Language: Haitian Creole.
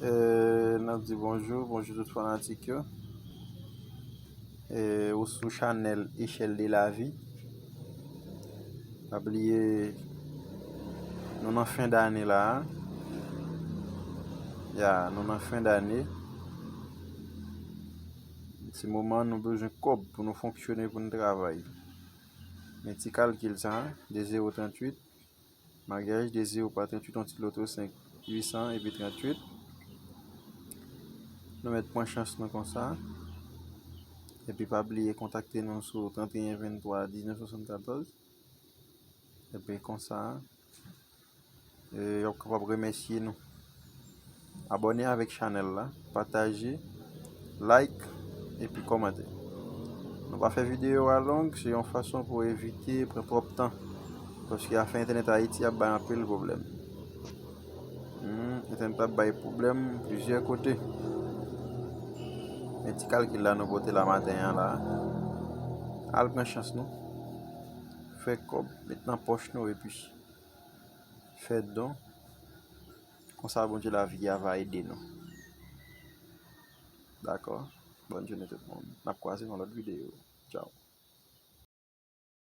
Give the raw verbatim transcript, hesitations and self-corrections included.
Euh, n ap di bonjou, bonjou tout fanatik yo. Euh, ou sou chanèl Echelle de la Vie. Pa bliye, nou nan fen dane la a. Ya, nou nan fen dane. Se moman nou bezwen kòb pou nou fonksyone, pou nou travay. Men ti kalkil sa, de zewo tranntuit, maryaj de zewo pa tranntuit, yon ti loto senk, uit san epi tranntuit. Nou mèt pran chans nou konsa. Epi pa bliye kontakte nou sou trannteyen venntwa diznèf swasannkatòz. Epi konsa, e, y ap kapab remèsye nou. Abòne avèk chanèl la, pataje, like, epi kòmante. Nou pa fè videyo a long, se yon fason pou evite pran twòp tan. Paske afè entènèt Ayiti ap bay anpil pwoblèm. Hmm, entènèt ap bay pwoblèm plizyè kote. Men ti kalkil la nou pote la maten an la. Al pran chans nou. Fè kòb, met nan pòch nou epi fè don. Konsa Bondye lavi a va ede nou. Dakò? Bòn jounen tout moun. N ap kwaze nan lòt videyo. Tchao.